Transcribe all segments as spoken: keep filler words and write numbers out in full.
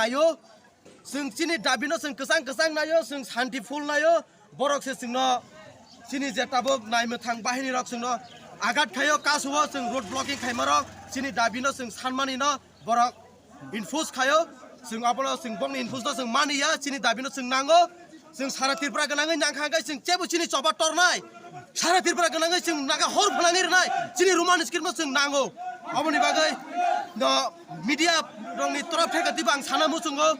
Ayo, chwng chini dabino chwng kwchang kwchang naio, chwng shanti phul naio, borok se chwngno chini je tabuk naimwthang bahinirok chwngno agat khaio, kasuo chwng road blocking khaimarok chini dabino chwng sanmani no borok infus khaio, chwng abono chwng bongni infus no chwng mani ya, chini dabino chwng nango, chwng sara Tripura gwnangwi nangkha hwnkhe chwng chebo chini choba tornai, sara Tripura gwnangwi chwng naga hor phnangwi rwnai, chini Roman script no chwng nango, aboni bagwi no media rokni torof theka diba ang sana muchungo,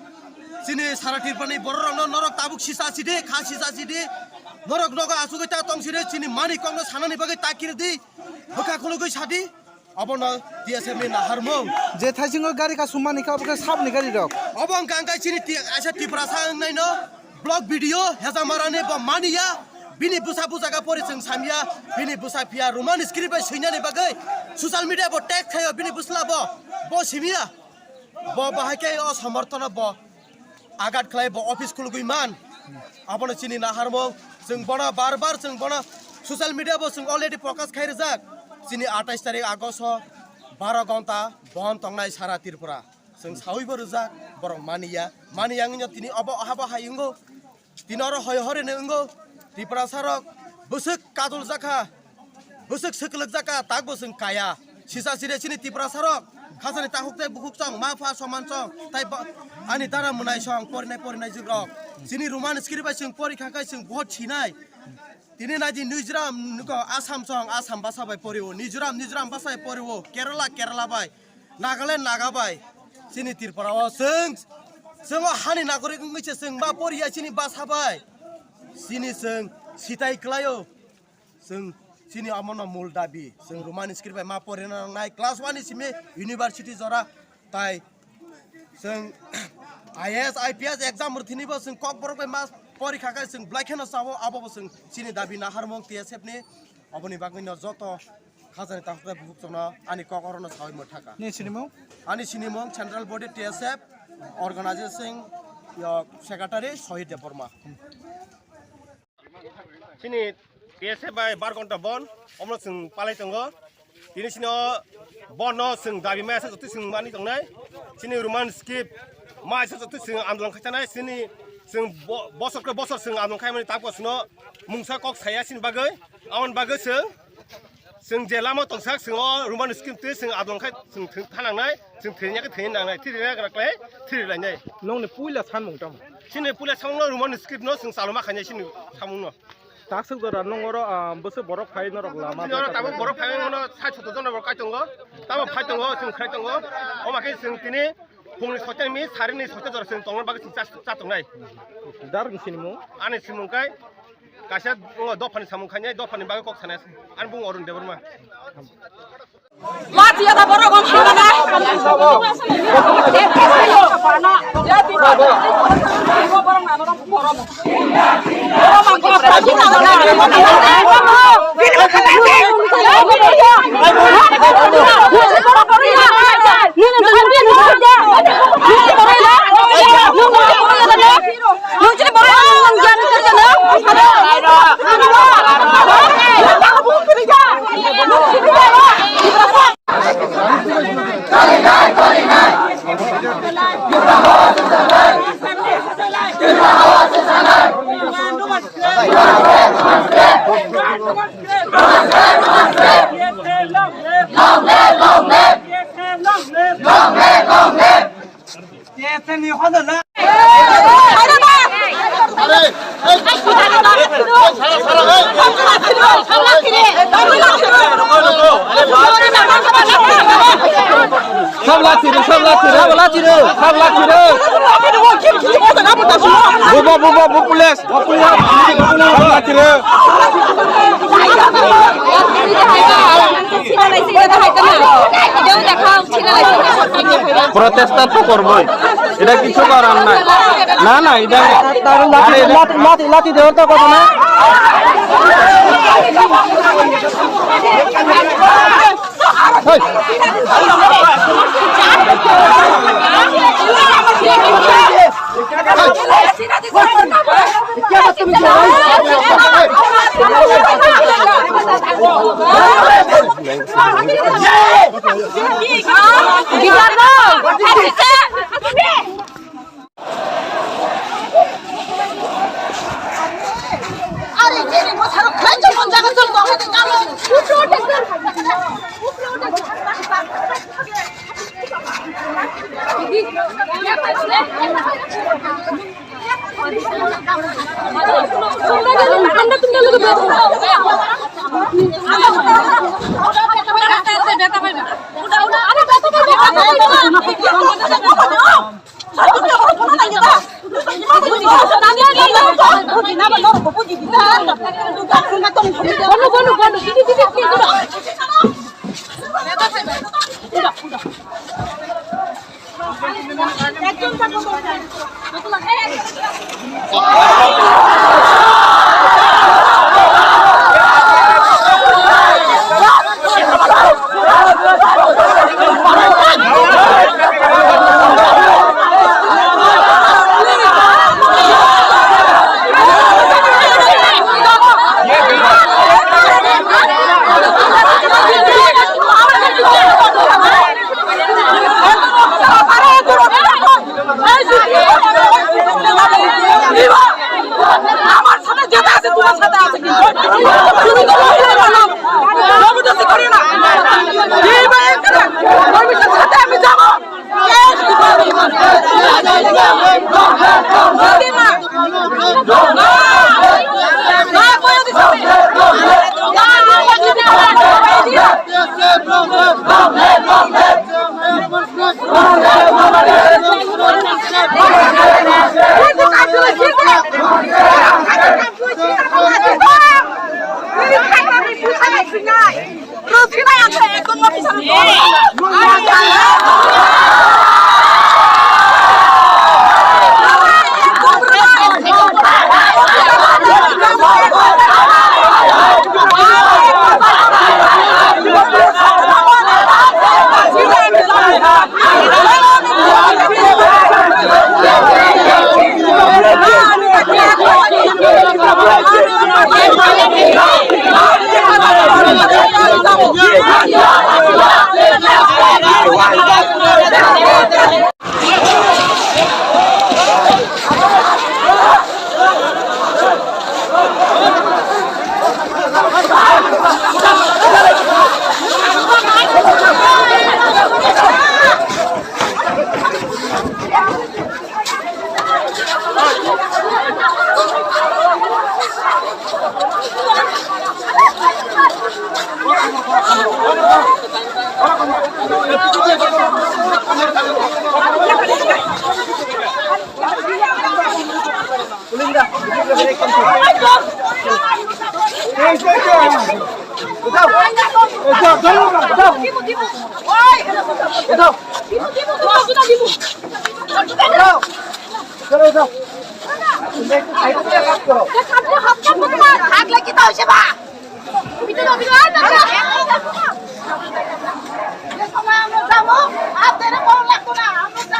chini sara Tripura ni borok rokno norok tabuk sisa sidi, kha sisa sidi, norok nogo asugwi ta tong sidi, chini mani kokno sanani bagwi ta kiridi, bwkha khulugwi sadi. Abono T S F ni naharmung. Je thaisingo gari kasumani kha, obo khe sabni gari rok. Obo wngkha, wngkha chini ti-, aisa Tiprasa wngnaino block B D O Hejamarani bo maniya. Bini bwsa bujaga pori chwng samya. Bini bwsa phiya Roman script bai swinani bagwi social media bo tag khaio bini bwsla bo. Bo simiya. Bo bahai khe o somorthono bo agat khlai bo office khulugwi man. Abono chini naharmung, chwng bono bar bar chwng bono social media bo chwng already focus khai rijak. Chini atais tarik August o baro gonta bon tongnai sara Tripura. Chwng sawi bo rijak, borok maniya. Maniya wngya tini obo habo hai wngo. Tini oro hoi hore ne wngo. Tiprasa rok bwswk kadul jakha. Bwswk swkwlwk jakha, tak bo chwng kaya. Sisa sire chini Tiprasa rok, khajani takhuk tei bukhuk chong, ma pha soman chong, tai ba-, ani dara mwnai song, porinai porinai jwk rok. Chini Roman script bai chwng pori kha khe chwng bohot sinai. Tini nai di Mizoram nuko Assam chong, Assam basa bai pori o. Mizoram, Mizoram basa bai pori o. Kerala, Kerala bai. Nagaland, Naga bai. Chini Tripura o chwng, chwng o hani nagorik wngwi se chwng ma pori ya chini basa bai. Chini chwng sitai kwlai o. Chwng chini omono mul dabi, chwng Roman script bai ma porina nangnai, class one ni simi university jora, tai chwng I A S, I P S exam rwthwinibo chwng kokborok bai ma porikha khe chwng belai kheno chao, abobo chwng chini dabi naharmung T S F ni, oboni bagwino joto khajani takhuknai bukhuk chwngno ani kok orono sawi mwthaka. Ni sinimung? Ani sinimung Central Body T S F Organizing, yo, Secretary Sohit Debbarma. Chini T S F bai bar ghonta bon, omo chwng palai tongo. Tini chini o bon no chwng dabi maya sa jotwi chwng mani tongnai. Chini Roman script maya sa jotwi chwng andolon khaichanai. Chini chwng bo-, bosor khe bosor chwng andolon khaimani tabuk chwngno mungsa kok saya chini bagwi. Aboni bagwi chwng Chwng je lama tongsak, chwng o Roman script twi chwng adong khai chwng thwi-, thanangnai, chwng thwina khe thwina nangnai, thwirina gra khlai thwirlainai. Nokni puila samung tamo? Chini puila samungno Roman script no chwng chaluma khainai chini samungno. Takswk jora nung oro, ah, bwswk borok phai norok lama. Chini oro tabuk borok phai mano sai soto jona borok kai tongo, tamo phai tongo, chwng khai tongo. Omo khe chwng tini phungni soitani mi sarini soita jora chwng tongna bagwi chwng cha, cha tongnai. Dar ni sinimung? Ani simung kai Kaisa, o, dophani samung khainai, dophani bagwi kok sanai, ani bung Arun Debbarma. Lachiya da borok on hana da. Long live, long live! Long live, long live! Sab lachi ro, sab lachi ro, sab lachi ro, sab lachi ro. Buba, buba, bu police, bu police, bu police, sab lachi ro. Protest টা তো করবোই, এটা কিছু করার নাই। না, না, এটা আরে, এটা লাঠি, লাঠি, লাঠি দেওয়ার তো কথা না। এই। আমার সাথে যেটা আছে, তোমার সাথে আছে কিন্তু। তুমি তো বলবে না, জবরদস্তি করিও না। এই ভাই, এখানে কর্মীদের সাথে আমি যাবো।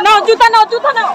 No, juta no, juta no.